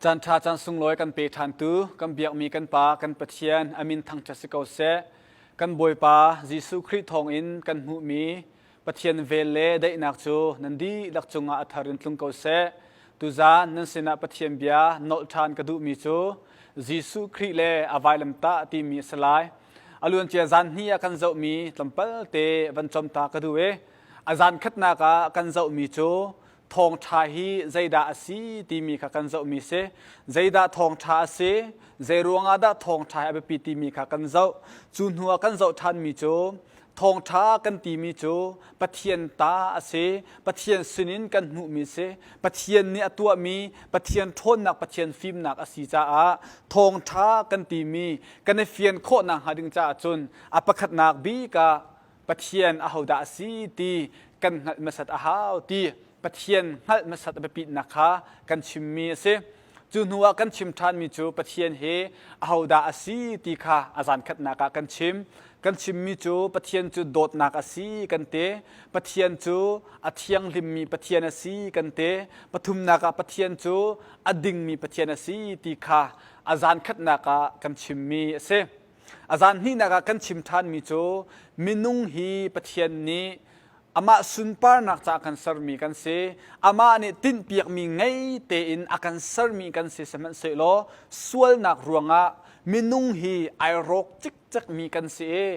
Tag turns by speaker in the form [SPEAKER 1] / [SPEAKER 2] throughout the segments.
[SPEAKER 1] Caan ṭha caan sunglawi kan pe ṭhantu kan biakmi kan Pa kan Pathian a min thangṭhat si ko seh. Kan Bawipa Jesuh Khrih thawngin kan hmuhmi Pathian vel le daihnak cu nan dihlak cungah a thar in tlung ko seh. Tuzaan nan sinah Pathian bia nolh ṭhan ka duhmi cu Jesuh Khrih le a vailamtah timi a si lai. A luancia zan hnih ah kan zohmi tlawmpal te van com ta ka duh i a zan khatnak ah kan zohmi cu thawngṭha hi zeidah a si timi kha kan zohmi si. Zeidah thawngṭha a si, zei ruangah dah thawngṭha hi a biapi timi kha kan zoh. Cu hnu ah kan zoh ṭhanmi cu thawngṭha kan timi cu Pathian ta a si, Pathian sinin kan hmuhmi si, Pathian nih a tuahmi, Pathian ṭhawnnak, Pathian fimnak a si caah thawngṭha kan timi kan i fian khawhnak hnga ding caah cun a pakhatnak bik ah Pathian ahodah a si ti kan hngalh hmasat a hau ti Pathian hngalh hmasat a biapitnak kha kan chimmi a si. Cu hnu ah kan chim ṭhanmi cu Pathian hi ahodah a si ti kha a zan khatnak ah kan chim. Kan chimmi cu Pathian cu dawtnak a si kan ti. Pathian cu a thianghlimmi Pathian a si kan ti. Pathumnak ah Pathian cu a dingmi Pathian a si ti kha a zan khatnak ah kan chimmi a si. A zan hnihnak ah kan chim ṭhanmi cu minung hi Pathian nih amah sunparnak caah kan sermi kan si. Amah nih tinhpiakmi ngei tein a kan sermi kan si sihmanhsehlaw sualnak ruangah minung hi ai rawk cikcekmi kan si i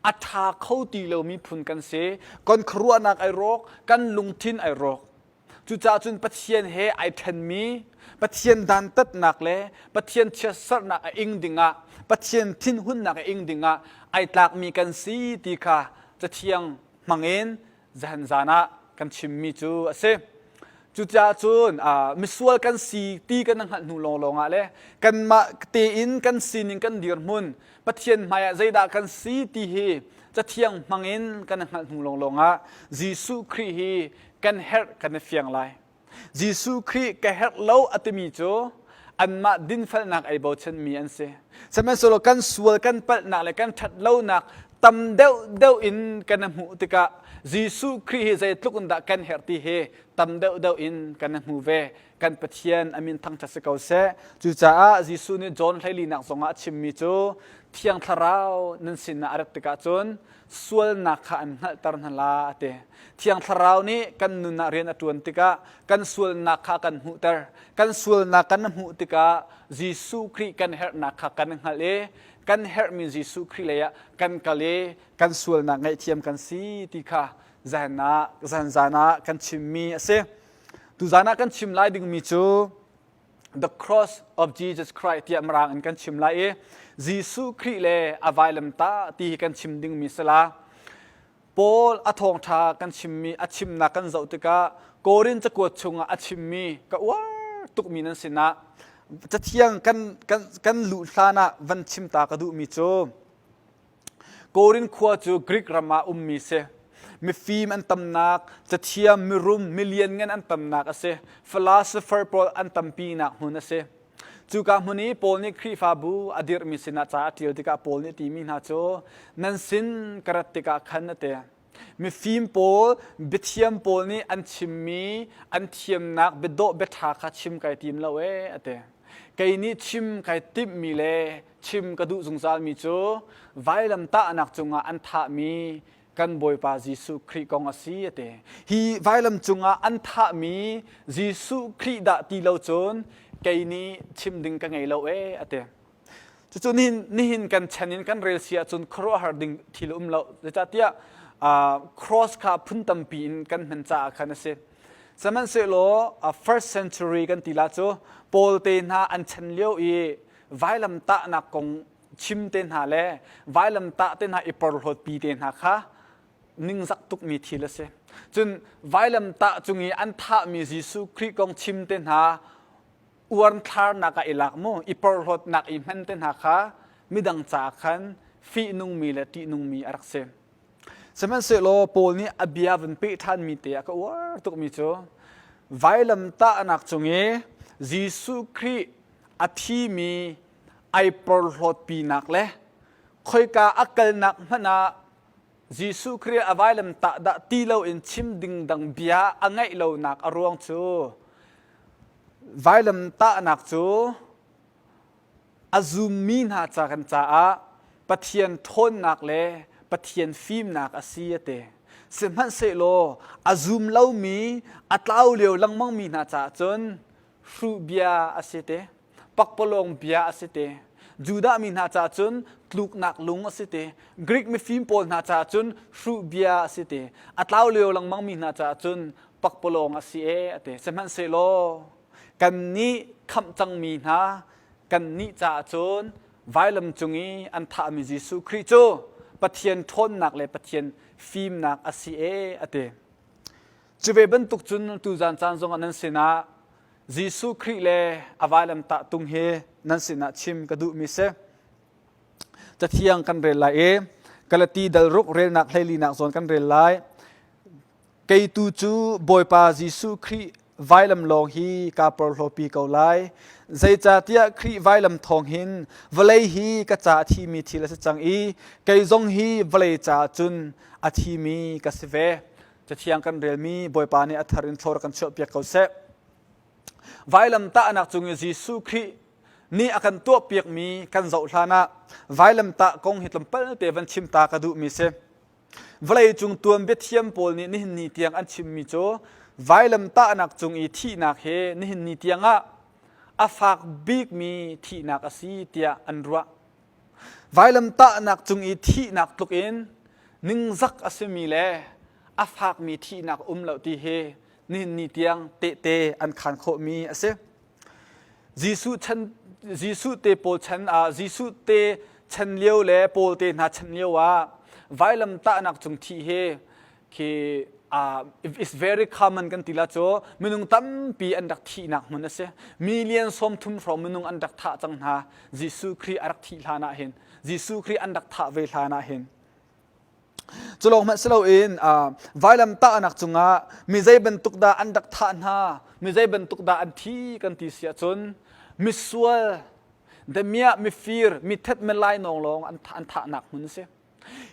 [SPEAKER 1] a ṭha kho ti lomi phun kan si. Kan khuaruahnak ai rawk, kan lungthin ai rawk. Cucaah cun Pathian he ai ṭhenmi, Pathian dantatnak le Pathian chiatserhnak a ing dingah, Pathian thinhunnak a ing dingah ai tlakmi kan si ti kha Cathiang hmangin zahan zan ah kan chimmi cu a si. Cucaah cun misual kan si ti kan hngalh hnu lawnglawng ah le kanmah tein kan sining kan dirhmun Pathian hmaiah zeidah kan si ti hi Cathiang hmangin kan hngalh hnu lawnglawng ah Jesuh Khrih hi kan herh kan i fiang lai. Jesuh Khrih ka herh lo a timi cu anmah dinfelnak ei bochanmi an si. Sihmanhsehlaw kan sual kan palhnak le kan ṭhat lonak tam deuhdeuh in kan hmuh tikah Jesuh Khrih hi zeitluk in dah kan herh ti hi tam deuhdeuh in kan hmu ve. Kan Pathian a min thangṭhat si ko seh. Cucaah Jesuh nih John 14 zongah a chimmi cu Thiang Thlarau nan sinah a rat tikah cun sualnak kha an hngalhter hna la a ti. Thiang Thlarau nih kan nun ah rian a ṭuan tikah kan sualnak kha kan hmuhter. Kan sualnak kan hmuh tikah Jesuh Khrih kan herhnak kha kan hngalh i kan herhmi Jesuh Khrih lei ah kan kal i kan sualnak ngaihthiam kan si ti kha zan ah zan zan ah kan chimmi a si. Tuzan ah kan chim lai dingmi cu the cross of Jesus Christ tiah mirang in kan chim lai i Jesuh Khrih le a vailamtah ti hi kan chim dingmi si la. Paul a thawngṭha kan chimmi a chimnak kan zoh tikah Korin cakuat chungah a chimmi ka uar tukmi nan sinah cathiang kan, kan, kan luh hlan ah van chim ta ka duhmi cu Korin khua cu Greek ram ah ummi si. Mifim an tamnak, cathiam, mirum, milianngan an tamnak a si. Philosopher pawl an tampinak hmun a si. Cuka hmun i Paul nih Khrihfabu a dirhmi sinah ca a ṭial tikah Paul nih timi hna cu nan sin ka rat tikah khan a ti. Mifim pawl, biathiam pawl nih an chimmi an thiamnak biadawh biaṭha kha chim kai tim lo ee a ti. Kei nih chim kai timhmi le chim ka duh zungzalmi cu vailamtahnak cungah an thahmi kan Bawipa Jesuh Khrih kong a si a ti. Hi vailam cungah an thahmi Jesuh Khrih dah ti lo cun kei nih chim ding ka ngei lo ee a ti. Cucu nihin, nihin kan chan in kan rel si ahcun khuaruahhar ding thil um lo. Zeicahtiah cross kha phun tampi in kan hman caah khan a si. Sihmanhsehlaw first century kan ti la cu Paul te hna an chan lio i vailamtahnak kong chim te hna le vailamtah te hna i porhlawtpi te hna kha ningzak tukmi thil a si. Cun vailamtah cung i an thahmi Jesuh Khrih kong chim te hna uarthlarnak ah i lak mu i porhlawtnak i hman te hna kha midang caah khan fihnungmi le ṭihnungmi a rak si. Sihmanhsehlaw Paul nih a bia vun peh ṭhanmi te ah ka uar tukmi cu vailamtahnak cung i Jesuh Khrih a thimi ai porhlawtpinak le khoika a kalnak hmanh ah Jesuh Khrih a vailamtah dah ti loin chim ding dang bia a ngeih lonak a ruang cu. Vailamtahnak cu a zummi hna ca kan caah Pathian ṭhawnnak le Pathian fimnak a si a ti. Sihmanhsehlaw a zum lomi, a tlau lio lengmangmi hna caah cun hruh bia a si te, pakpalawng bia a si te. Judah mi hna caah cun tluknak lung a si te. Greek mifim pawl hna caah cun hruh bia a si te. A tlau lio lengmangmi hna caah cun pakpalawng a si e a ti. Sihmanhsehlaw kannih khamh cangmi hna kannih caah cun vailam cung i an thahmi Jesuh Khrih cu Pathian ṭhawnnak le Pathian fimnak a si e a ti. Cu ve bantuk cun tuzan caan zongah nan sinah Jesuh Khrih le a vailamtah tung hi nan sinah chim ka duhmi si. Cathiang kan rel lai i Galati dal ruk relnak hleilinak zawn kan rel lai. Kei tu cu Bawipa Jesuh Khrih vailam lawng hi kaa porhlawpi ko lai. Zeicahtiah Khrih vailam thawng hin vawlei hi ka ca a thimi thil a si cang i kei zong hi vawlei caah cun a thimi ka si ve. Cathiang kan relmi Bawipa nih a thar in thlawr kan chuahpiak ko seh. Vailam tahnak cung i Jesuh Khrih nih a kan tuahpiakmi kan zoh hlan ah vailamtah kong hi tlawmpal te van chim ta ka duhmi si. Vawleicung tuanbia thiam pawl nih nihin ni tiang an chimmi cu vailamtahnak cung i thihnak hi nihin ni tiang ah a fak bikmi thihnak a si tiah an ruah. Vailamtahnak cung i thihnak tluk in ningzak a simi le a fakmi thihnak um lo ti hi nihin ni tiang tehte an khaan khawhmi a si. Jesuh chan Jesuh te pawl chan ah Jesuh te chan lio le Paul te hna chan lio ah vailam tahnak cung thih hi khi uh, is very common kan ti la cu minung tampi an rak thihnak hmun a si. Million 30 hrawng minung an rak thah cang hna Jesuh Khrih a rak thih hlan ah hin Jesuh Khrih an rak thah ve hlan ah hin Cu lawng hmanh si loin vailam tahnak cungah mi zei bantuk dah an rak thah hna, mi zei bantuk dah an thi kan ti si ahcun misual, damiah, mifir, mithet, milainawng lawng an, an thahnak hmun a si.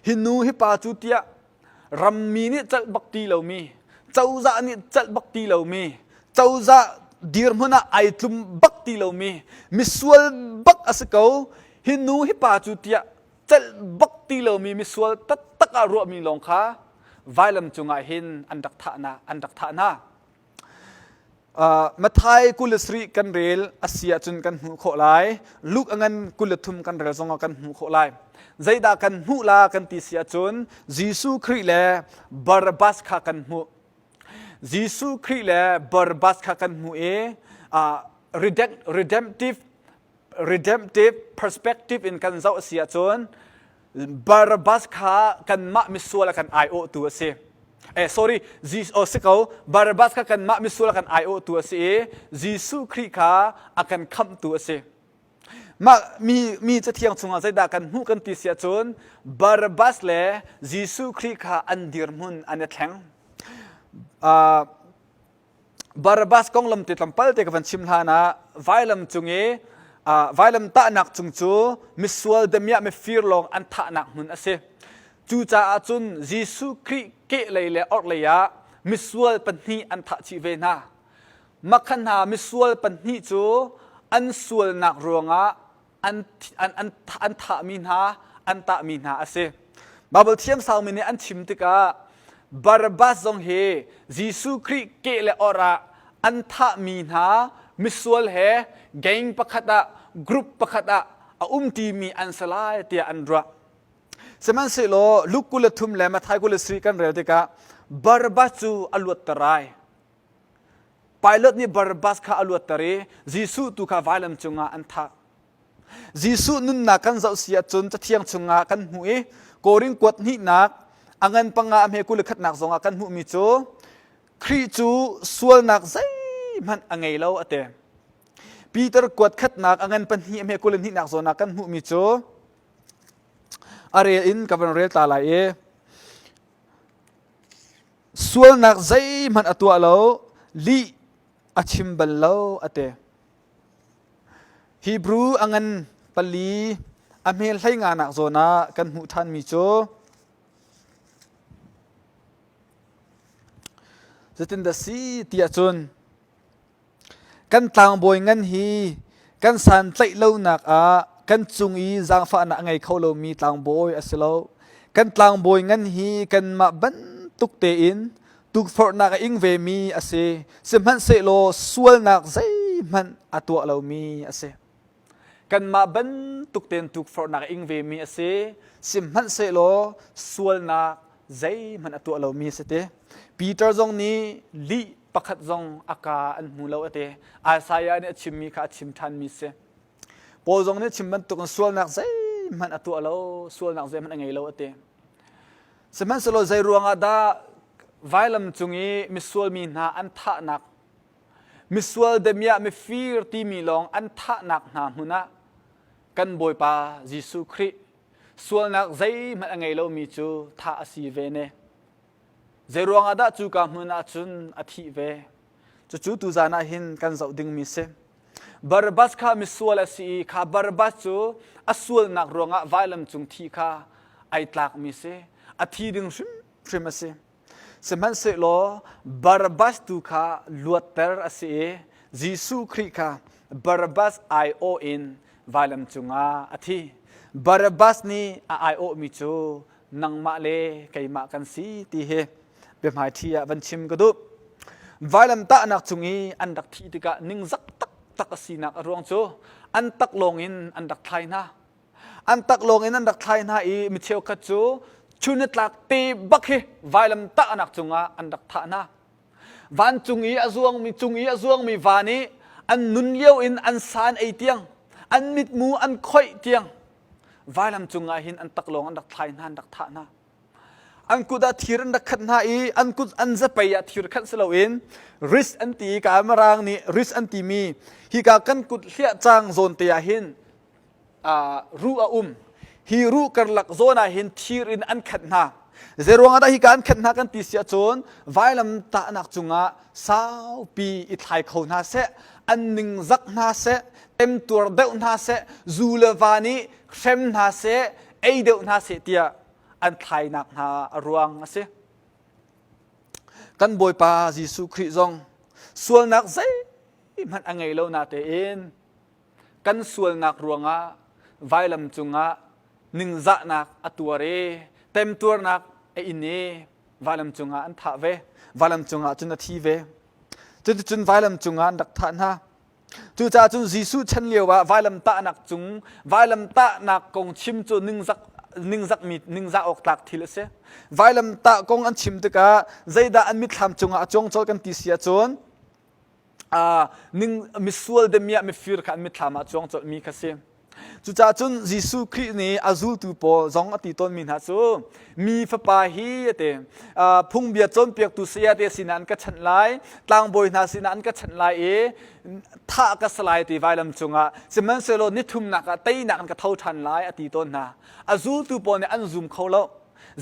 [SPEAKER 1] Hi nu hi pa cu tiah rammi nih celh bak ti lomi, cozah nih celh bak ti lomi, cozah dirhmun ah ai tlum bak ti lomi, misual bak a si ko. Hi nu hi pa cu tiah celh bak ti lomi misual taktak ah ruahmi lawng kha vailam cungah hin an rak thah hna an rak thah hna. Uh, Matthai 23 kan rel a si ahcun kan hmuh khawh lai. Luke a ngan 23 kan rel zongah kan hmuh khawh lai. Zeidah kan hmuh la kan ti si ahcun Jesuh Khrih le Barabbas kha kan hmuh. Jesuh Khrih le Barabbas kha kan hmuh i uh, redemptive redemptive perspective in kan zoh a si ahcun Barabbas kha kanmah misual a kan aiawhtu a si. Eh sorry, Jesus oh, si ko Barabbas kha kanmah misual a kan aiawhtu a si i Jesuh Khrih kha a kan khamhtu a si. Mah mi mi cathiang chungah zeidah kan hmuh kan ti si ahcun Barabbas le Jesuh Khrih kha an dirhmun an i thleng. Uh, Barabbas konglam te tlawmpal te ka van chim hlan ah vailam cung i vailam tahnak cung cu misual damiah mifir lawng an thahnak hmun a si. Cucaah cun Jesuh Khrih kehlei le orhlei ah misual pahnih an thah chih ve hna. Makhan hna misual pahnih cu an sualnak ruangah an, an, an, an thahmi hna, an tahmi hna a si. Baibal thiamsangmi nih an chim tikah Barabbas zong hi Jesuh Khrih keh le or ah an thahmi hna misual he gang pakhat ah group pakhat ah a umṭimi an si lai tiah an ruah. Sihmanhsehlaw Luke 23 le Matthai 23 kan rel tikah Barabbas cu a luatter ai. Pilate nih Barabbas kha a luatter i Jesuh tu kha vailam cungah an thah. Jesuh nunnak kan zoh si ahcun Cathiang chungah kan hmuh i Korin kuat hnihnak a ngan panga a hme 21nak zongah kan hmuhmi cu Khrih cu sualnak zeihmanh a ngei lo a ti. Peter kuat khatnak a ngan pahnih a hme 22nak zawn ah kan hmuhmi cu a rel in ka van rel ta lai i Sualnak zeihmanh a tuah lo, lih a chim bal lo a ti. Hebrew a ngan pali a hmel hlei nganak zawn ah kan hmuh ṭhanmi cu zeitindah si ti ahcun. Kan tlangbawi ngan hi kan santlaih lonak ah kan cung i zaangfahnak a ngei kho lomi tlangbawi a si lo. Kan tlangbawi ngan hi kanmah bantuk tein tukforhnak a ing vemi a si. Sihmanhsehlaw sualnak zeihmanh a tuah lomi a si. Kanmah bantuk tein tukforhnak a ing vemi a si. Sihmanhsehlaw sualnak zeihmanh a tuah lomi a si ti. Peter zong nih lih pakhat zong a ka an hmu lo a ti. Isaiah nih a chimmi kha a chim ṭhanmi si. Paul zong nih chim bantukin sualnak zeihmanh a tuah lo, sualnak zeihmanh a ngei lo a ti. Sihmanhsehlaw zei ruangah dah vailam cung i misual mi hna an thahnak misual damiah mifir timi lawng an thahnak hna hmun ah kan Bawipa Jesuh Khrih sualnak zeihmanh a ngei lomi cu thah a si ve ne. Zei ruangah dah cuka hmun ah cun a thih ve? Cucu tuzan ah hin kan zoh dingmi si. Barabbas kha misual a si i kha Barabbas cu a sualnak ruangah vailam cung thi kha ai tlakmi si. A thi ding hrimhrim a si. Sihmanhsehlaw Barabbas tu kha luatter a si i Jesuh Khrih kha Barabbas aiawh in vailam cungah a thi. Barabbas nih a aiawhmi cu nangmah le keimah kan si ti hi biahmaiṭhi ah van chim ka duh. Vailamtahnak cung i an rak thih tikah ningzak taktak a sinak a ruang cu an taklawng in an rak thlai hna. An taklawng in an rak thlai hna i mi cheukhat cu chunitlak te bak hi vailamtahnak cungah an rak thah hna. Vancung i a zuangmi cung i a zuangmi va nih an nun lio in an sa an ei tiang, an mitmu an khoih tiang vailam cungah hin an taklawng an rak thlai hna an rak thah hna. An kut ah thir an rak khat hna i an kut an zapei ah thir khat si loin wrist an ti i ka mirang nih wrist an timi hika kan kut hliah cang zawn te ah hin ruh a um. Hi ruh karlak zawn ah hin thir in an khat hna. Zeiruang ah dah hika an khat hna kan ti si ahcun vailam tahnak cungah saupi i thlai kho hna seh, an ningzak hna seh, temtuar deuh hna seh, zu le va nih hrem hna seh, ei deuh hna seh tiah an thlainak hna a ruang a si. Kan Bawipa Jesuh Khrih zong sualnak zeihmanh a ngei lo na tein kan sualnak ruangah vailam cungah ningzahnak a tuar i temtuarnak a in i vailam cungah an thah ve. Vailam cungah cun a thi ve. Cuticun vailam cungah an rak thah hna. Cucaah cun Jesuh chan lio ah vailam tahnak cung vailam tahnak kong chim cu ningzak ningzakmi ningzah awk tlak thil a si. Vailam tah kong an chim tikah zeidah an mitthlam cungah a cuang colh kan ti si ahcun ning misual demiah mifir kha an mitthlam ah cuang colhmi kha si. Cucaah cun Jesuh Khrih nih a zultu pawl zong a ti tawnmi hna cu mi fapa hi a ti phungbia cawnpiaktu sayate sinah an ka chanh lai tlangbawi hna sinah an ka chanh lai i thah ka si lai ti vailam cungah sihmanhsehlaw nithumnak ah teinak an ka tho ṭhan lai a ti tawn hna a zultu pawl nih an zum kho lo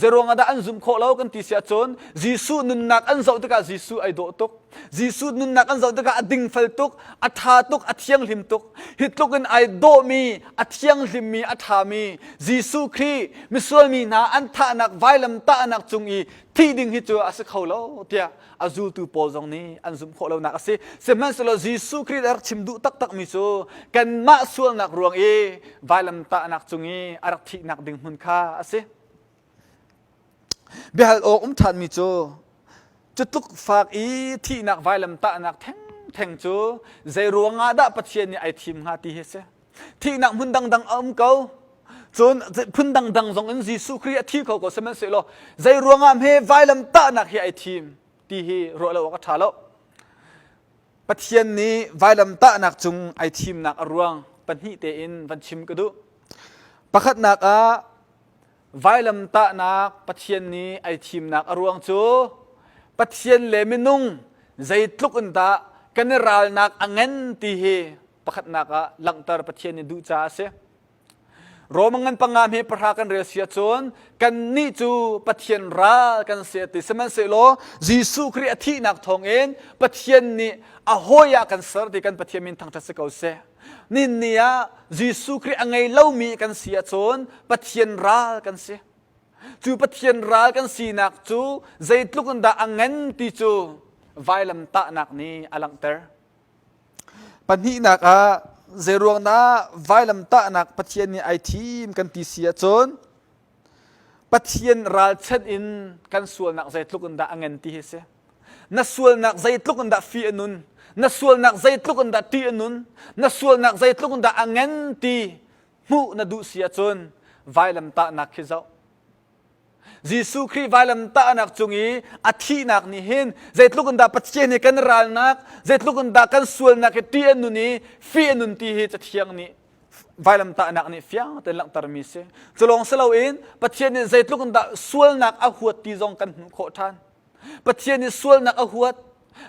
[SPEAKER 1] Zeiruang ah dah an zumh khawh lo kan ti si ahcun Jesuh nunnak an zoh tikah Jesuh ai dawh tuk. Jesuh nunnak an zoh tikah a dingfel tuk, a ṭha tuk, a thianghlim tuk. Hi tluk in ai dawhmi, a thianghlimmi, a ṭhami Jesuh Khrih misual mi hna an thahnak vailam tahnak cung i thih ding hi cu a si kho lo tiah a zultu pawl zong nih an zumh khawh lonak a si. Sihmanhsehlaw Jesuh Khrih a rak chim duh taktakmi cu kanmah sualnak ruang i vailam tahnak cung i a rak thihnak ding hmun kha a si. Biahal awk um ṭhanmi cu cu tluk fak i thihnak vailam tahnak thengtheng cu zei ruangah dah Pathian nih ai thim hnga ti hi a si. Thihnak hmun dangdang a um ko. Cun phun dangdang zong in Jesuh Khrih a thi kho ko sihmanhsehlaw zei ruangah hme vailam tahnak hi ai thim ti hi ruah lo awk a ṭha lo. Pathian nih vailam tahnak cung ai thimnak a ruang pahnih tein van chim ka duh. Pakhatnak ah Vailamtahnak Pathian nih ai thimnak a ruang cu Pathian le minung zeitluk in dah kan i ralnak a ngan ti hi pakhatnak ah langhter Pathian nih duh caah a si. Rome ngan panga hme pahra kan rel si ahcun kannih cu Pathian ral kan si a ti. Sihmanhsehlaw Jesuh Khrih a thihnak thawngin Pathian nih a hawi ah kan ser ti kan Pathian min thangṭhat si ko seh. Nihin ni ah Jesuh Khrih a ngei lomi kan si ahcun Pathian ral kan si. Cu Pathian ral kan sinak cu zeitluk in dah a ngan ti cu vailam tahnak nih a langhter. Pahnihnak ah zeiruang dah vailamtahnak Pathian nih ai thim kan ti si ahcun Pathian ralchanh in kan sualnak zeitluk in dah a ngan ti hi si. Na sualnak zeitluk in dah fi a nun, na sualnak zeitluk in dah ti a nun, na sualnak zeitluk in dah a ngan ti hmuh na duh si ahcun vailamtahnak khi zoh. Jesuh Khrih vailamtahnak cung i a thihnak nih hin zeitluk in dah Pathian hi kan ralnak, zeitluk in dah kan sualnak hi ṭih a nun i fih a nun ti hi Cathiang nih vailamtahnak nih fiang tein langhtermi si. Cu lawng si loin Pathian nih zeitluk in dah sualnak a huat ti zong kan hmuh khawh ṭhan. Pathian nih sualnak a huat,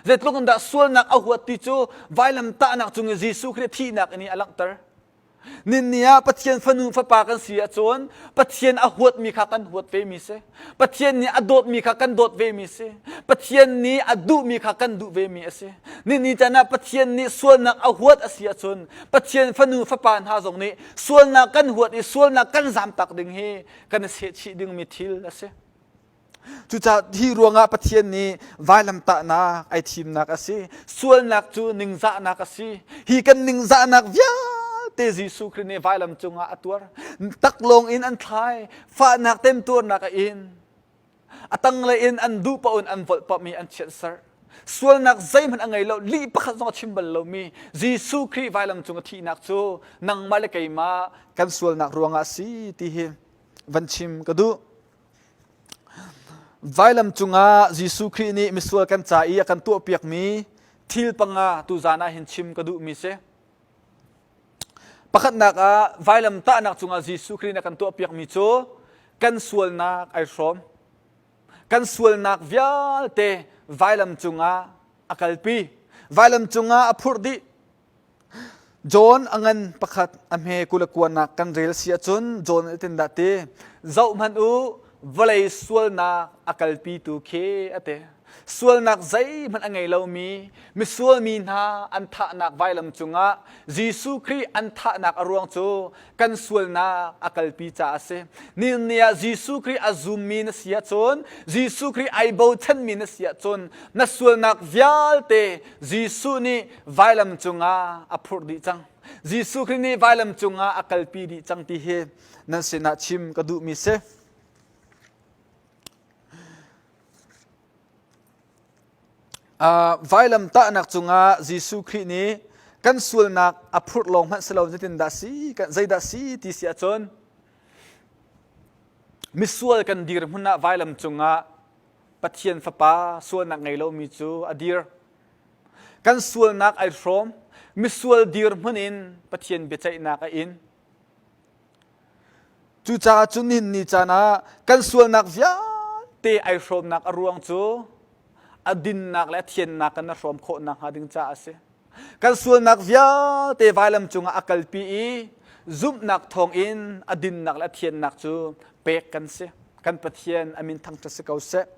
[SPEAKER 1] zeitluk in dah sualnak a huat ti cu vailamtahnak cung i Jesuh Khrih thihnak in a langhter. Ninni ah Pathian fanu fapa kan si ahcun Pathian a huatmi kha kan huat vemi si. Pathian nih a dawtmi kha kan dawt vemi si. Pathian nih a duhmi kha kan duh vemi a si. Ninni caan ah Pathian nih sualnak a huat a si ahcun Pathian fanu fapa hna zong nih sualnak kan huat i sualnak kan zamtak ding hi kan i sehchih dingmi thil a si. Cucaah hi ruangah Pathian nih vailamtahnak ai thimnak a si. Sualnak cu ningzahnak a si. Hi kan ningzahnak vialte Jesuh Khrih nih vailam cungah a tuar. Taklawng in an thlai, fahnak temtuarnak a in. A tanglei in an duh paoh in an volhpamh i an chiatserh. Sualnak zeihmanh a ngei lo, lih pakhat zong a chim bal lomi Jesuh Khrih vailam cung a thihnak cu nangmah le keimah kan sualnak ruangah a si ti hi van chim ka duh. Vailam cungah Jesuh Khrih nih misual kan ca i a kan tuahpiakmi thil panga tuzaan ah hin chim ka duhmi si. Pakhatnak ah vailam tahnak cungah Jesuh Khrih nih a kan tuahpiakmi cu kan sualnak ai hrawm. Kan sualnak vialte vailam cungah a kalpi. Vailam cungah a phurh dih. John a ngan pakhat a hme kul a kuanak kan rel si ahcun John nih tin dah ti zoh hmanh u vawlei sualnak a kalpitu khi a ti sualnak zeihmanh a ngei lomi misual mi hna an thahnak vailam cungah Jesuh Khrih an thahnak a ruang cu kan sualnak a kalpi caah a si. Ni ah Jesuh Khrih a zummi na si ahcun, Jesuh Khrih ai bochanmi na si ahcun, na sualnak vialte Jesuh nih vailam cungah a phurh dih cang. Jesuh Khrih nih vailam cungah a kalpi dih cang ti hi nan sinah chim ka duhmi si. Uh, vailam tahnak cungah Jesuh Khrih nih kan sualnak a phurh lawng hmanh si lo zeitindah si zeidah si ti si ahcun misual kan dir hmun ah vailam cungah Pathian Fapa sualnak ngei lomi cu a dir. Kan sualnak ai hrawm, misual dirhmun in Pathian biaceihnak a in. Cucaah cun nihin ni caan ah kan sualnak vialte ai hrawmnak a ruang cu a dinnak le a thiannak kan na hrawm khawh nakhnga ding caah a si. Kan sualnak vialte vailam cungah a kalpi i zumhnak thawngin a dinnak le a thiannak cu pek kan si. Kan Pathian a min thangṭhat si ko seh.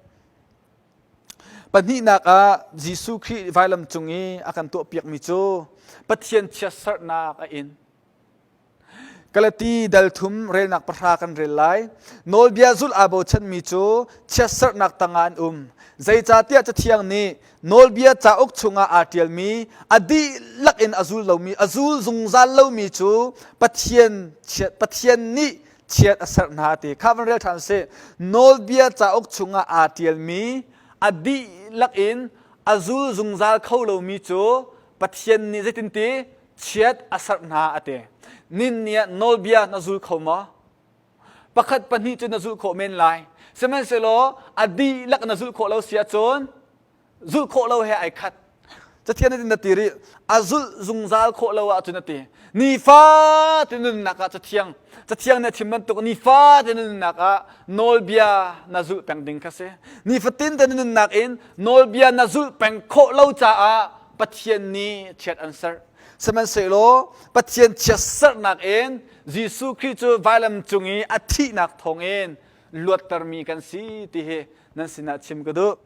[SPEAKER 1] Pahnihnak ah Jesuh Khrih vailam cung i a kan tuahpiakmi cu Pathian chiatserhnak a in. Galati dal thum relnak pahra kan rel lai. Nawlbia zulh aa bochanmi cu chiatserhnak tangah an um. Zeicahtiah Cathiang nih nawlbia cauk chungah aa ṭialmi a dihlak in a zul lomi, a zul zungzal lomi cu Pathian, Pathian nih chiat a serh hna ti kha van rel ṭhan sih. Nawlbia cauk chungah aa ṭialmi a dihlak in a zul zungzal kho lomi cu Pathian nih zeitinti chiat a serh hna a ti. Nin ni ah nawlbia na zul kho maw? Pakhat pahnih cu na zulh khawh men lai. Sihmanhsehlaw a dihlak na zulh khawh lo si ahcun zulh khawh lo he ai khat. Cathian nih na ti rih a zulh zungzal khawh lo ahcun a ti. Nifa te nunnak ah cathiang cathiang nih a chim bantuk nifa te nunnak ah nawlbia na zulh peng ding kha si. Nifatin te nunnak in nawlbia na zulh peng khawh lo caah Pathian nih chiat an serh. Sihmanhsehlaw Pathian chiatserhnak in Jesuh Khrih cu vailam cung i a thihnak thawngin luattermi kan si ti hi nan sinah chim ka duh.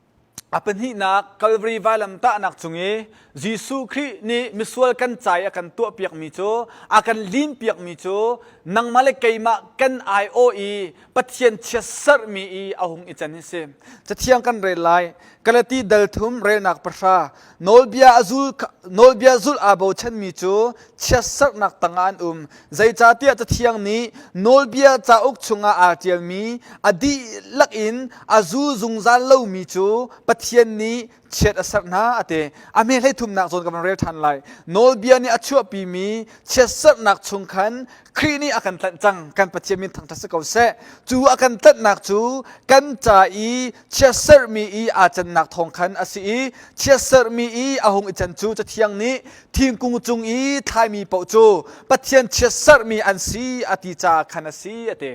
[SPEAKER 1] A pahnihnak Calvary vailamtahnak cung i Jesuh Khrih nih misual kan ca i a kan tuahpiakmi cu a kan limpiakmi cu nangmah le keimah kan aiawh i Pathian chiatserhmi i a hung i can hi si. Cathiang kan rel lai. Galati dal thum relnak pahra nawlbia a zul nawlbia zulh aa bochanmi cu chiatserhnak tangah an um. Zeicahtiah Cathiang nih nawlbia cauk chungah aa ṭialmi a dihlak in a zul zungzal lomi cu Pathian nih chiat a serh hna a ti. A hme hleithumnak zawn ka van rel ṭhan lai. Nawlbia nih a chuahpimi chiatserhnak chung khan Khrih nih a kan tlanh cang. Kan Pathian min thangṭhat si ko seh. Cu a kan tlanhnak cu kan ca i chiatserhmi i aa cannak thawng khan a si i chiatserhmi i a hung i can cu Cathiang nih thingkung cung i thlaimi paoh cu Pathian chiatserhmi an si a ti caah khan a si a ti.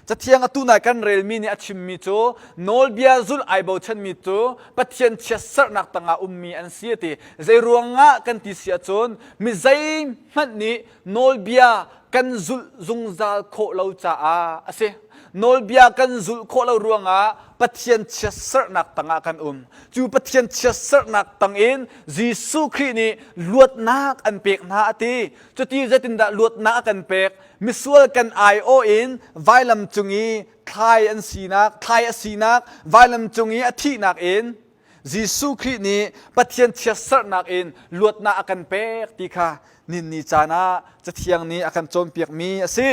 [SPEAKER 1] Cathiang atu nai kan relmi nih a chimmi cu nawlbia zulh ai bochanmi cu Pathian chiatserhnak tangah ummi an si a ti. Zei ruangah kan ti si ahcun mi zeihmanh nih nawlbia kan zulh zungzal khawh lo caah a si. Nawlbia kan zulh khawh lo ruangah Pathian chiatserhnak tangah kan um. Cu Pathian chiatserhnak tangin Jesuh Khrih nih luatnak an pek hna a ti. Cuti zeitindah luatnak a kan pek? Misual kan aiawh in vailam cung i thlai an sinak, thlai a sinak, vailam cung i a thihnak in Jesuh Khrih nih Pathian chiatserhnak in luatnak a kan pek ti kha ninni caan ah Cathiang nih a kan cawnpiakmi a si.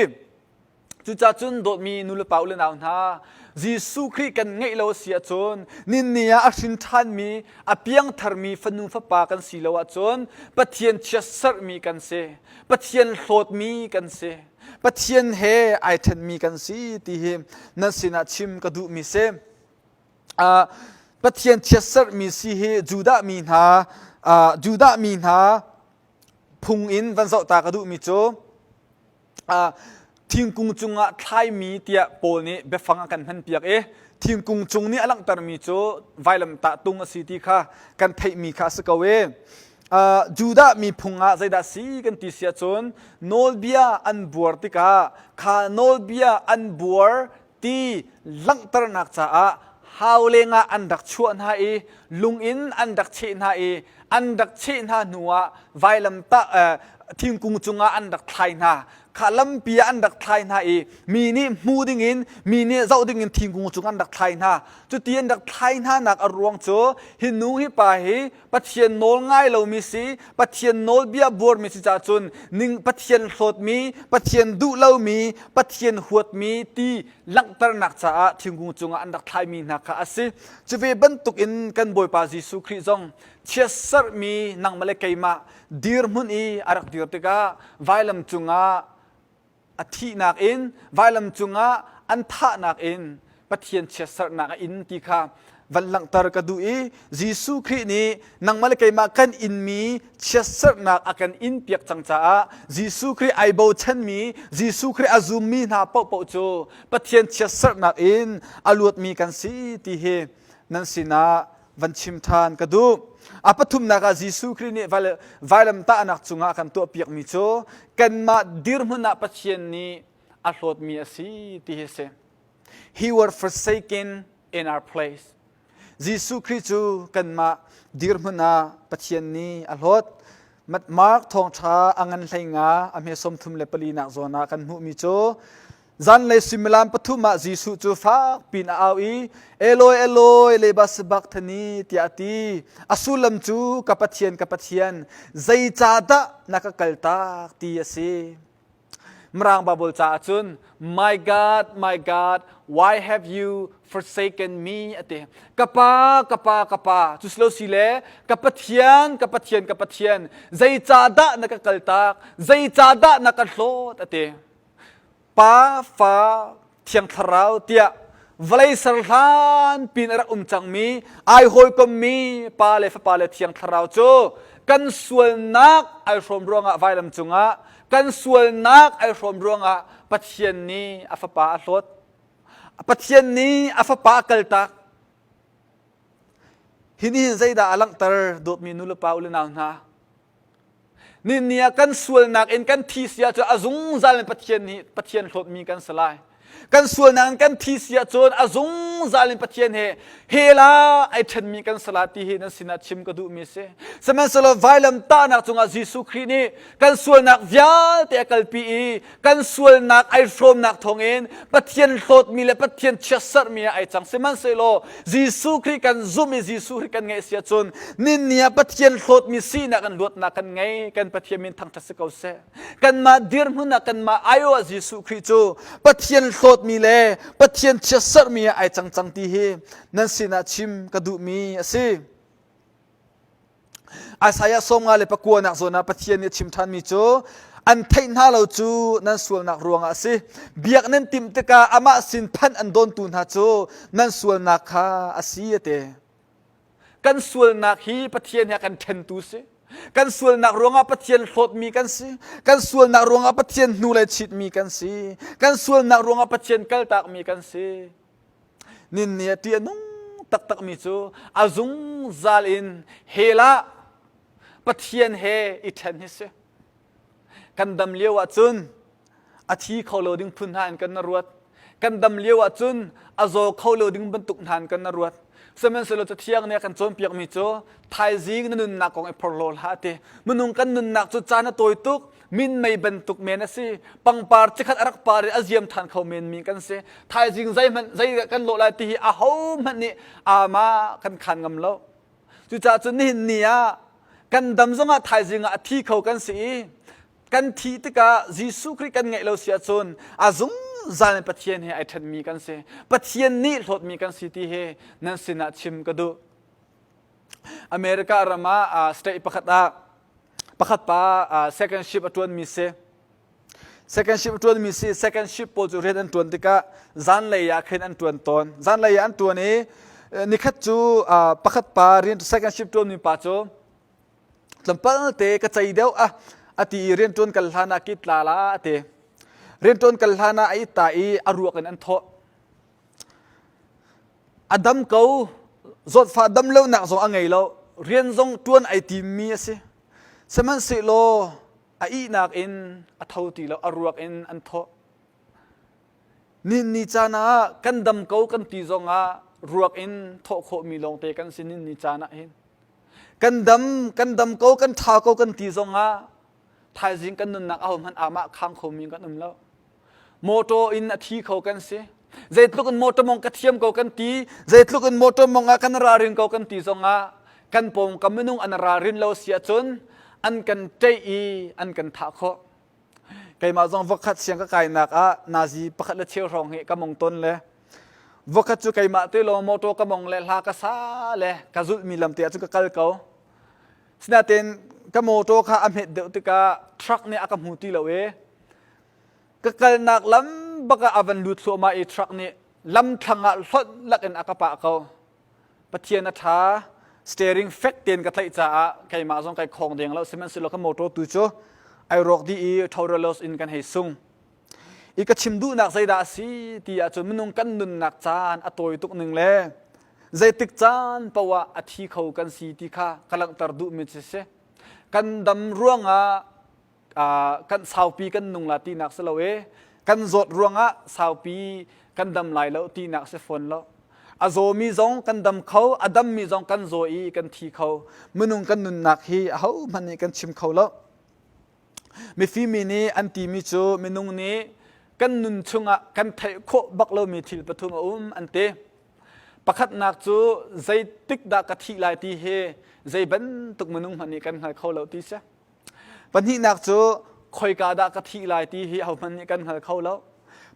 [SPEAKER 1] Cucaah cun dawtmi nulepa u le nau hna, Jesuh Khrih kan ngeih lo a si ahcun ninni ah a hrin ṭhanmi, a piangtharmi fanu fapa kan si lo ahcun Pathian chiatserhmi kan si. Pathian hlawtmi kan si. Pathian he ai ṭhenmi kan si ti hi nan sinah chim ka duhmi si. Uh, Pathian chiatserhmi si hi Judah mi hna uh, Judah mi hna phung in van zoh ta ka duhmi cu uh, thingkung cungah thlaimi tiah Paul nih biafang a kan hmanpiak i thingkung cung nih a langhtermi cu vailamtah tung a si ti kha kan theihmi kha a si ko i Uh, Judah mi phung ah zeidah si kan ti si ahcun nawlbia an buar tikah kha nawlbia an buar ti langhternak caah hau lengah an rak chuah hna i lung in an rak cheh hna i an rak cheh hna hnuah vailamtah uh, thingkung cungah an rak thlai hna kha lampi ah an rak thlai hna i mi nih hmu dingin mi nih zoh dingin thingkung cung an rak thlai hna cuti an rak thlai hna nak a ruang cu hi nu hi pa hi Pathian nawl ngai lomi si Pathian nawlbia buarmi si caah cun ning Pathian hlawtmi Pathian duh lomi Pathian huatmi ti langhternak caah thingkung cungah an rak thlaimi hna kha a si cu ve bantukin kan Bawipa Jesuh Khrih zong chiatserhmi nangmah le keimah dirhmun i a rak dir tikah vailam cungah a thihnak in vailam cungah an thahnak in Pathian chiatserhnak a in ti kha van langhter ka duh i Jesuh Khrih nih nangmah le keimah kan inmi chiatserhnak a kan in piak cang caah Jesuh Khrih ai bochanmi Jesuh Khrih a zummi hna paohpaoh cu Pathian chiatserhnak in a luatmi kan si ti hi nan sinah van chim ṭhan ka duh. A pathumnak ah Jesuh Khrih nih vailamtahnak cungah a kan tuahpiakmi cu kanmah dirhmun ah Pathian nih a hlawtmi a si ti hi a si. He were forsaken in our place. Jesuh Khrih cu kanmah dirhmun ah Pathian nih a hlawt. Mark thawngṭha a ngan hlei nga a hme 34 nak zawn ah kan hmuhmi cu Zanlei suimilam pathum ah Jesuh cu fak piin a au i Eloi Eloi lema sabachthani tiah a ti. A sullam cu ka Pathian ka Pathian zeicahdah na ka kaltak ti a si. Mirang Bible caah cun My God my God why have you forsaken me a ti. Ka pa ka pa ka pa cu si lo si le ka Pathian ka Pathian ka Pathian zeicahdah na ka kaltak zeicahdah na ka hlawt a ti. Pa, Fa, Thiang Thlarau tiah vawlei ser hlan pin a rak um cangmi ai hawikommi Pa le Fapa le Thiang Thlarau cu kan sualnak ai hrawm ruangah vailam cungah kan sualnak ai hrawm ruangah Pathian nih a Fapa a hlawt. Pathian nih a Fapa a kaltak. Hi nih hin zeidah a langhter dawtmi nu le pa u le nau hna? Ninni ah kan sualnak in kan thi si ahcun a zungzal in Pathian nih Pathian hlawtmi kan si lai. Kan sualnak in kan thi si ahcun a zungzal in Pathian he hela ai ṭhenmi kan sala ti hi nan sinah chim ka duhmi si. Sihmanhsehlaw vailam tahnak cungah Jesuh Khrih nih kan sualnak vialte a kalpi i kan sualnak ai hrawmnak thawngin Pathian hlawtmi le Pathian chiatserhmi ah ai cang. Sihmanhsehlaw Jesuh Khrih kan zumh i Jesuh Khrih kan ngeih si ahcun ninni ah Pathian hlawtmi sinak in luatnak kan ngei. Kan Pathian min thangṭhat si ko seh. Kanmah dirhmun ah kanmah aiawh ah Jesuh Khrih cu Pathian hlawtmi le Pathian chiatserhmi ah ai cang cang ti hi nan sinah chim ka duhmi a si. Isaiah 59 nak zawn ah Pathian nih a chim ṭhanmi cu an theih hna lo cu nan sualnak ruangah a si. Biak nan timh tikah amah sin phanh an dawntu hna cu nan sualnak kha a si a ti. Kan sualnak hi Pathian he a kan ṭhentu si. Kan sualnak ruangah Pathian hlawtmi kan si. Kan sualnak ruangah Pathian hnulei chitmi kan si. Kan sualnak ruangah Pathian kaltakmi kan si. Ninni a ṭih a nung taktakmi cu a zungzal in hell ah Pathian he i ṭhen hi si. Kan dam lio ahcun a thi kho lo ding phun hna in kan na ruat. Kan dam lio ahcun a zaw kho lo ding bantuk hna in kan na ruat. Sihmanhsehlaw Cathiang nih a kan cawnpiakmi cu thaizing na nunnak kong i phorhlaw hlah a ti. Minung kan nunnak cu caan a tawi tuk, minmei bantuk men a si. Pangpar cikhat a rak par i a ziam ṭhan kho menmi kan si. Thaizing zeihmanh zei kan lawh lai ti hi ahohmanh nih ama kan khan ngam lo. Cucaah cun nihin ni ah kan dam zongah thaizing ah a thi kho kan si i kan thih tikah Jesuh Khrih kan ngeih lo si ahcun a zungzal in Pathian he ai ṭhenmi kan si. Pathian nih hlawtmi kan si ti hi nan sinah chim ka duh. America ram ah state pakhat ah pakhat pa second shift a ṭuanmi si. Second shift ṭuanmi si second shift pawl cu rian an ṭuan tikah zanlei ah khin an ṭuan tawn. Zanlei ah an ṭuan i nikhat cu pakhat pa rian second shift ṭuanmi pa cu tlawmpal te ka cei deuh a a ti i rianṭuan kal hlan ah kit tla la a ti. Rianṭuan kal hlan ah a it ta i a ruak in an thawh. A dam ko zawtfah dam lonak zong a ngei lo rian zong ṭuan ai timmi a si. Sihmanhsehlaw a ihnak in a tho ti lo a ruak in an thawh ni ni caan ah kan dam ko kan ti zongah ruak in thawh khawhmi lawngte kan si ni caan ah hin kan dam kan dam ko kan ṭha ko kan ti zongah thaizing kan nunnak ahohmanh amah khang khomi kan um lo motor in a thi kho kan si zeitluk in motor mong ka thiam ko kan ti zeitluk in motor mong ah kan ralrin ko kan ti zongah kan pawngkam minung an ralrin lo si ahcun an kan ṭeih i an kan thah khawh keimah zong vokkhat siang ka kainak ah nazi pakhat le cheu hrawng hi ka mong ton le vokkhat cu keimah te lawng motor ka mong le hla ka sa le ka zulhmi lam te ah cun ka kal ko sinain ka motor kha a hmet deuh tikah truck nih a ka hmu ti lo i Ka kalnak lam bak ah a van lut thluahmah i truck nih lamthlang ah hlonh lakin a ka pah ko. Pathian a ṭha. Steering fek tein ka tlaih caah keimah zong kai khawng deng lo sihmanhsehlaw ka motor tu cu ai rawk dih i Torelos in kan hei sung. I ka chim duhnak zeidah a si ti ahcun minung kan nunnak caan a tawi tuk ning le zeitik caan paoh ah a thi kho kan si ti kha ka langhter duhmi cu si. Kan dam ruangah kan saupi kan nung la tinak si lo e kan zawt ruangah saupi kan dam lai lo tinak si fawn lo a zawmi zong kan dam kho a dammi zong kan zaw i kan thi kho minung kan nunnak hi ahohmanh nih kan chim kho lo mifimi nih an timi cu minung nih kan nun chungah kan theih khawh bak lomi thil pathum a um an ti pakhatnak cu zeitik dah ka thih lai ti hi zei bantuk minung hmanh nih kan hngal kho lo ti si Pahnihnak cu khoika dah ka thih lai ti hi ahohmanh nih kan hngal kho lo.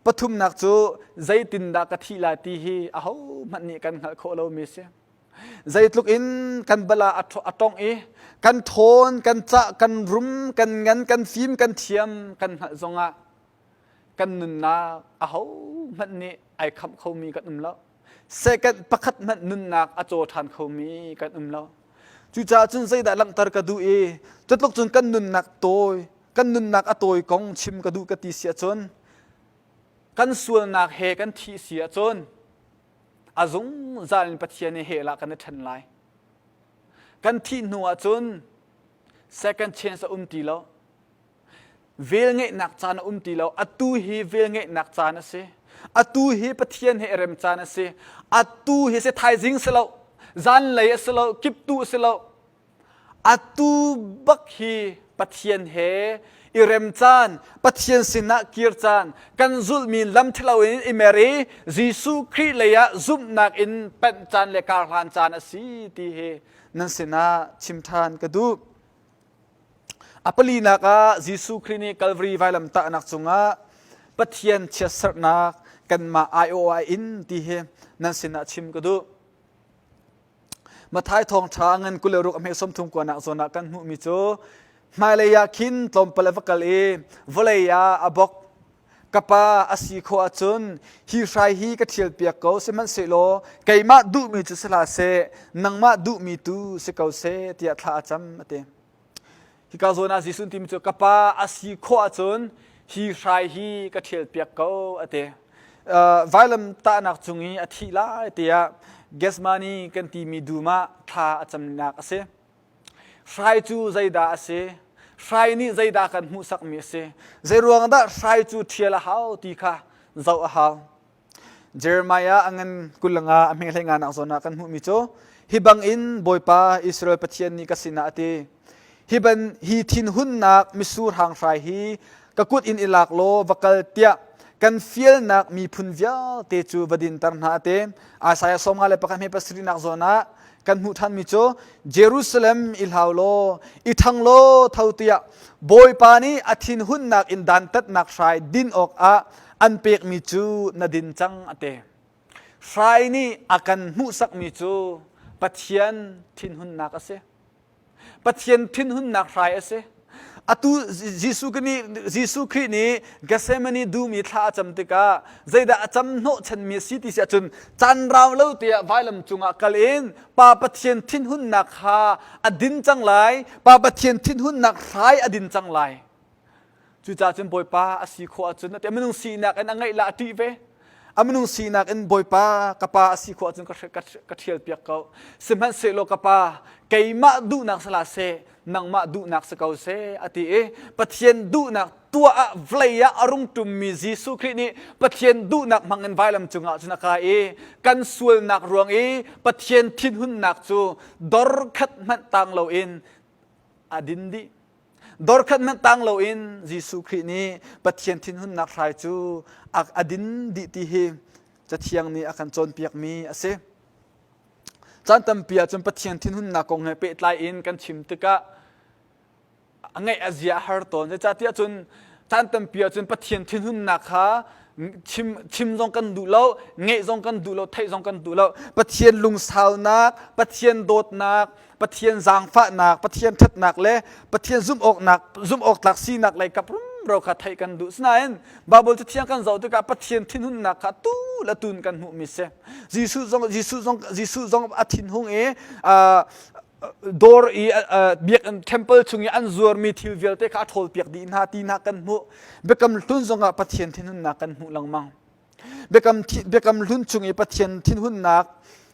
[SPEAKER 1] Pathumnak cu zeitindah ka thih lai ti hi ahohmanh nih kan hngalh khawh lomi si. Zeitluk in kan bala a tongh i kan ṭhawn, kan cah, kan rum, kan ngan, kan fim, kan thiam kan hngalh zongah kan nunnak ahohmanh nih ai khamh khomi kan um lo. Second pakhat hmanh nunnak a caw ṭhan khomi kan um lo. Cucaah cun zeidah langhter ka duh i cutluk cun kan nunnak tawi, kan nunnak a tawi kong chim ka duh ka ti si ahcun kan sualnak he kan thih si ahcun a zungzal in Pathian i hell ah kan i ṭhen lai. Kan thih hnu ahcun second chance a um ti lo. Velngeihnak caan a um ti lo. Atu hi velngeihnak caan a si. Atu hi Pathian he i rem caan a si. Atu hi si thaizing si lo, zanlei a si lo, kiptu a si lo. Atu bak hi Pathian he i rem caan, Pathian sinah kir caan, kan zulhmi lam ṭhalo in i mer i Jesuh Khrih lei ah zumhnak in panh caan le karhlan caan a si ti hi nan sinah chim ṭhan ka duh. A palinak ah Jesuh Khrih nih Calvary vailamtahnak cungah Pathian chiatserhnak kanmah aiawh ah in ti hi nan sinah chim ka duh. Matthai thawngṭha ngan 26 a hme 30 kuanak zawn ah kan hmuhmi cu hmailei ah khin tlawmpal a va kal i vawlei ah a bok. Ka pa a si khawh ahcun hi hrai hi ka ṭhialpiak ko sihmanhsehlaw keimah duhmi cu si hlah seh nangmah duhmi tu si ko seh tiah thla a cam a ti. Hika zawn ah Jesuh timi cu ka pa a si khawh ahcun hi hrai hi ka ṭhialpiak ko a ti. Vailam tahnak cung i a thih lai tiah Gethsemane kan timi dum ah thla a camnak a si. Hrai cu zeidah a si? Hrai nih zeidah kan hmuhsakmi a si? Zeiruang dah hrai cu ṭhial a hau ti kha zoh a hau. Jeremiah a ngan 25 a hme hlei nganak zawn ah kan hmuhmi cu hi bangin Bawipa Israel Pathian nih ka sinah a ti hi ban hi thinhunnak misur hang hrai hi ka kut in i lak law va kal tiah kan fialnak miphun vialte cu va dinter hna a ti Isaiah 51 hme pasarihnak zawn ah kan hmuh ṭhanmi cu Jerusalem i hlau law i ṭhang law tho tiah Bawipa nih a thinhunnak in dantatnak hrai din awkah an pekmi cu na din cang a ti. Hrai nih a kan hmuhsakmi cu Pathian thinhunnak a si. Pathian thinhunnak hrai a si. Atu Jesuh nih Jesuh Khrih nih Gethsemane dum i thla a cam tikah zeidah a cam hnawhchanmi a si ti si ahcun caan rau lo tiah vailam cungah kal in Pa Pathian thinhunnak kha a din cang lai. Pa Pathian thinhunnak hrai a din cang lai. Cucaah cun Bawipa a si khawh ahcun a minung sinak in a ngeih la a ṭih ve. A minung sinak in Bawipa ka pa a si khawh ahcun ka ṭhial piak ko. Sihmanhsehlaw ka pa keimah duhnak si hlah seh nangmah duhnak si ko seh a ti i Pathian duhnak tuah ah vawlei ah a rung ṭummi Jesuh Khrih nih Pathian duhnak hmangin vailam cungah cun a kai i kan sualnak ruang i Pathian thinhunnak cu dor khat hmanh tang loin a din dih. Dorkhat hmanh tang loin Jesuh Khrih nih Pathian thinhunnak hrai cu a din dih ti hi Cathiang nih a kan cawnpiakmi a si. Caan tampi ahcun Pathian thinhunnak kong he pehtlai in kan chim tikah a ngaih a zia a har tawn. Zeicahtiah cun caan tampi ahcun Pathian thinhunnak kha chim, chim zong kan duh lo, ngeih zong kan duh lo, theih zong kan duh lo. Pathian lungsaunak, Pathian dawtnak, Pathian zaangfahnak, Pathian ṭhatnak le Pathian zumh-awknak, zumh-awktlak sinak lei kap rumro kha theih kan duh. Sinain Baibal Cathiang kan zoh tikah Pathian thinhunnak kha tu le tun kan hmuhmi si. Jesuh zong Jesuh zong Jesuh zong a thinhung i dawr i biakinn temple chung i an zuarmi thil vialte kha a ṭhawlpiak dih hna ti hna kan hmuh. Biakam hlun zongah Pathian thinhunnak kan hmuh lengmang. Biakam, Biakam hlun chung i Pathian thinhunnak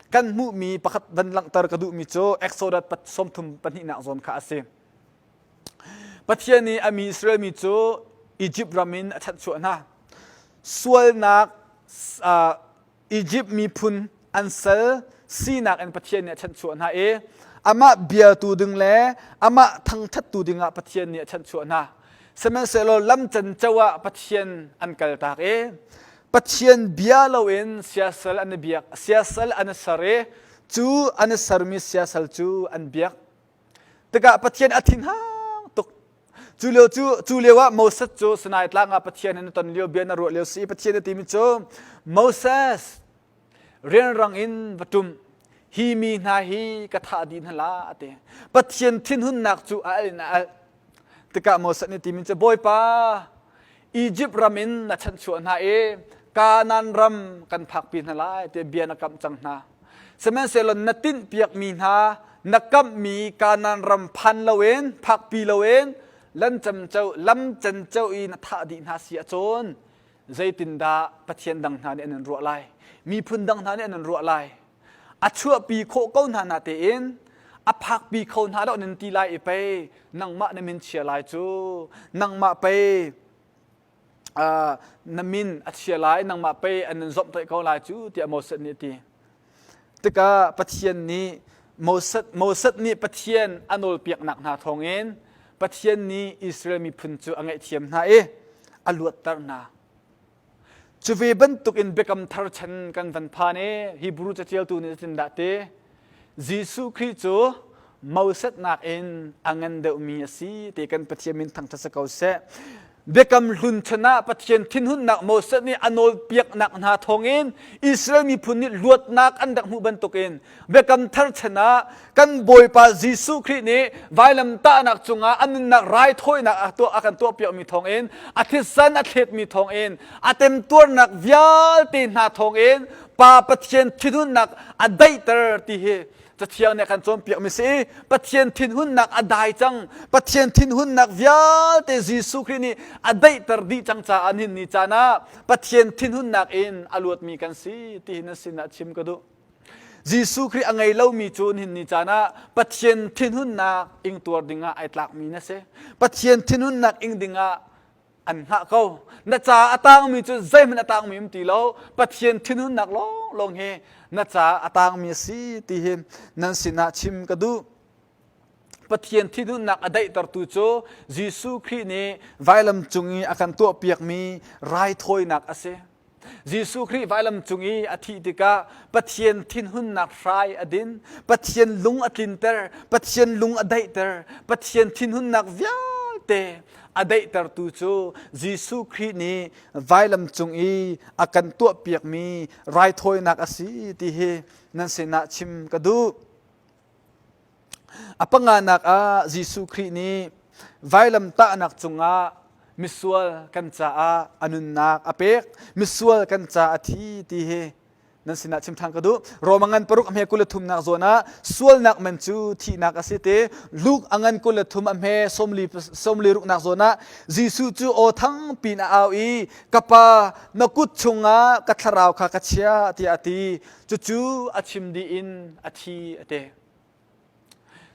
[SPEAKER 1] kan hmuhmi pakhat van langhter ka duhmi cu Exodus 32 nak zawn kha a si. Pathian nih a mi Israel mi cu Egypt ram in a chanhchuah hna. Sualnak uh, Egypt miphun an sal sinak in Pathian nih a chanhchuah hna i amah biatu ding le amah thangṭhattu dingah Pathian nih a chanhchuah hna. Sihmanhsehlaw lam canco ah Pathian an kaltak i Pathian bia loin siasal an i biak, siasal an i ser i cu an i sermi siasal cu an biak. Tikah Pathian a thinhang tuk. Cu lio cu cu lio ah Moses cu Sinai tlang ah Pathian in a ton lio bia na ruah lio si i Pathian a timi cu Moses rianrang in va ṭum hi mi hna hi ka thah dih hna la a ti. Pathian thinhunnak cu a al in a al. Tikah Moses nih timi cu Bawipa Egypt ram in na chanhchuah hna i Kanaan ram kan phakpi hna lai tiah bia na kamh cang hna. Sihmanhsehlaw na tinhpiakmi hna na kamhmi Kanaan ram phan loin phakpi loin lam camco lam canco i na thah dih hna si ahcun zeitindah Pathian dang hna nih an in ruah lai miphun dang hna nih an in ruah lai a chuahpi khawh ko hna na tein a phakpi kho hna lo nan ti lai i pei nangmah na min chia lai cu nangmah pei. Na min a chia lai, nangmah pei an in zomhtaih ko lai cu tiah Moses nih a ti. Tikah Pathian nih Moses, Moses nih Pathian a nawlpiaknak hna thawngin Pathian nih Israel miphun cu a ngaihthiam hna i a luatter hna. Cu ve bantukin biakam thar chan kan van phan i Hebrew caṭialtu nih zeitindah ti? Jesuh Khrih cu Moses nakin a ngan deuhmi a si ti kan Pathian min thangṭhat si ko seh. Biakam hlun chan ah Pathian thinhunnak Moses nih a nawlpiaknak hna thawngin Israel miphun nih luatnak an rak hmuh bantukin Biakam thar chan ah kan Bawipa Jesuh Khrih nih vailamtahnak cungah a nunnak raithawinak a tuah a kan tuahpiakmi thawngin a thisen a thletmi thawngin a temtuarnak vialte hna thawngin Pa Pathian thinhunnak a daihter ti hi Cathiang nih a kan cawnpiakmi si. Pathian thinhunnak a dai cang. Pathian thinhunnak vialte Jesuh Khrih nih a daihter dih cang caah nihin ni caan ah Pathian thinhunnak in a luatmi kan si ti hi na sinah chim ka duh. Jesuh Khrih a ngei lomi cu nihin ni caan ah Pathian thinhunnak ingtuar dingah ai tlakmi na si. Pathian thinhunnak ing dingah an hngah ko. Na ca a tangmi cu zeihmanh a tangmi um ti lo. Pathian thinhunnak lawnglawng hi na ca a tangmi a si ti hi nan sinah chim ka duh. Pathian thinhunnak a daihtertu cu Jesuh Khrih nih vailam cung i a kan tuahpiakmi raithawinak a si. Jesuh Khrih vailam cung i a thih tikah Pathian thinhunnak hrai a din, Pathian lung a tlinter, Pathian lung a daihter, Pathian thinhunnak vialte a daihtertu cu Jesuh Khrih nih vailam cung i a kan tuahpiakmi raithawinak a si ti hi nan sinah chim ka duh. A panganak ah Jesuh Khrih nih vailamtahnak cungah misual kan caah a nunnak a pek, misual kan caah a thi ti hi nan sinah chim ṭhan ka duh. Roma ngan paruk a hme 23nak zawn ah sualnak man cu thihnak a si ti. Luke a ngan 23 a hme sawmli ruknak zawn ah Jesuh cu aw thangpi in a au i ka pa na kut chungah ka thlarau kha ka chiah tiah a ti. Cucu a chim dih in a thi a ti.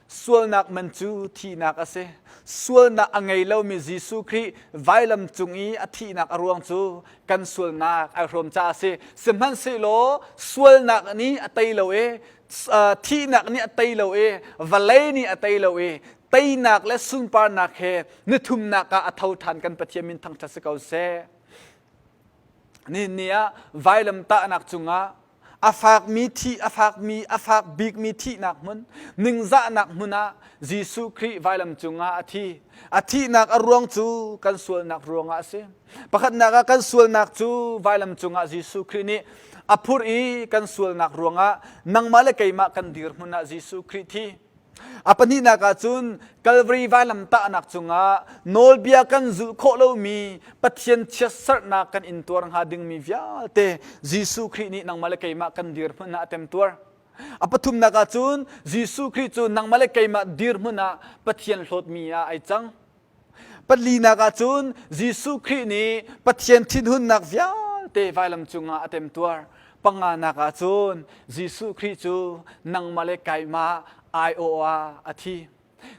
[SPEAKER 1] Sualnak man cu thihnak a si. Sualnak a ngei lomi Jesuh Khrih vailam cung i a thihnak a ruang cu kan sualnak ai hrawm caah a si. Sihmanhsehlaw sualnak nih a tei lo i thihnak nih a tei lo i vawlei nih a tei lo i teinak le sunparnak he nithumnak ah a tho ṭhan kan Pathian min thangṭhat si ko seh. Nihin ni ah vailam tahnak cungah a fakmi thih a fakmi a fak bikmi thihnak hmun ningzahnak hmun ah Jesuh Khrih vailam cungah a thi. A thihnak a ruang cu kan sualnak ruangah a si. Pakhatnak ah kan sualnak cu vailam cungah Jesuh Khrih nih a phurh i kan sualnak ruangah nangmah le keimah kan dirhmun ah Jesuh Khrih thi. A pahnihnak ah cun Calvary vailamtahnak cungah nawlbia kan zulh khawh lomi Pathian chiatserhnak kan intuar hnga dingmi vialte Jesuh Khrih nih nangmah le keimah kan dirhmun ah a temtuar. A pathumnak ah cun Jesuh Khrih cu nangmah le keimah dirhmun ah Pathian hlawtmi ah ai cang. Palinak ah cun Jesuh Khrih nih Pathian thinhunnak vialte vailam cungah a temtuar. Panganak ah cun Jesuh Khrih cu nangmah le keimah aiawh ah a thi.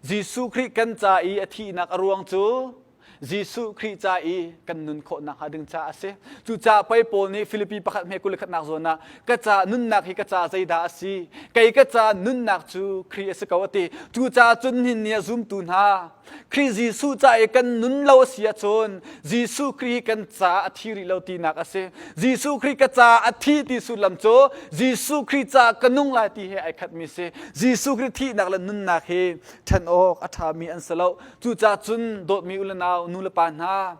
[SPEAKER 1] Jesuh Khrih kan ca i a thihnak a ruang cu Jesuh Khrih ca i kan nun khawh nakhnga ding caah a si. Cucaah pei Paul nih Filipi pakhat hme 21nak zawn ah ka ca nunnak hi ka ca zeidah a si? Kei ka ca nunnak cu Khrih a si ko a ti. Cucaah cun nihin ni ah zumtu hna Khrih Jesuh ca i kan nun lo a si ahcun Jesuh Khrih kan ca a thi rih lo tinak a si. Jesuh Khrih ka ca a thi ti sullam cu Jesuh Khrih ca ka nung lai ti he ai khatmi si. Jesuh Khrih thihnak le nunnak hi ṭhen awk a ṭhami an si lo. Cucaah cun dawtmi u le nau nu le pa hna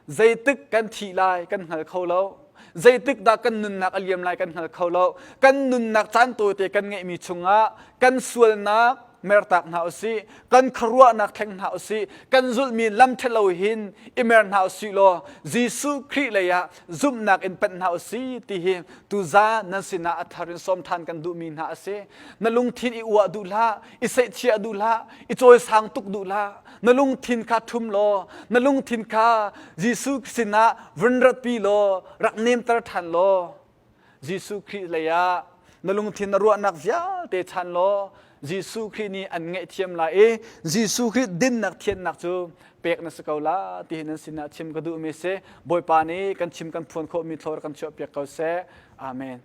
[SPEAKER 1] zeitik kan thih lai kan hngal kho lo. Zeitik dah kan nunnak a liam lai kan hngal kho lo. Kan nunnak caan tawite kan ngeihmi chungah kan sualnak mertak hna usih, kan khuaruahnak thleng hna usih, kan zulhmi lam ṭhalo hin i mer hna usih law Jesuh Khrih lei ah zumhnak in panh hna usih ti hi tuzaan nan sinah a thar in sawm ṭhan kan duhmi hna a si. Na lungthin i uah duh hlah, i seihchiah duh hlah, i cawisang tuk duh hlah. Na lungthin kha ṭhum law, na lungthin kha Jesuh sinah vun ratpi law, rak nemter ṭhan law, Jesuh Khrih lei ah na lungthin na ruahnak vialte chan law. Jesuh Khrih nih an ngaihthiam lai i Jesuh Khrih dinnak thiannak cu pek na si ko la ti hi nan sinah chim ka duhmi si. Bawipa nih kan chim kan phuan khawhmi thlawr kan chuahpiak ko seh. Amen.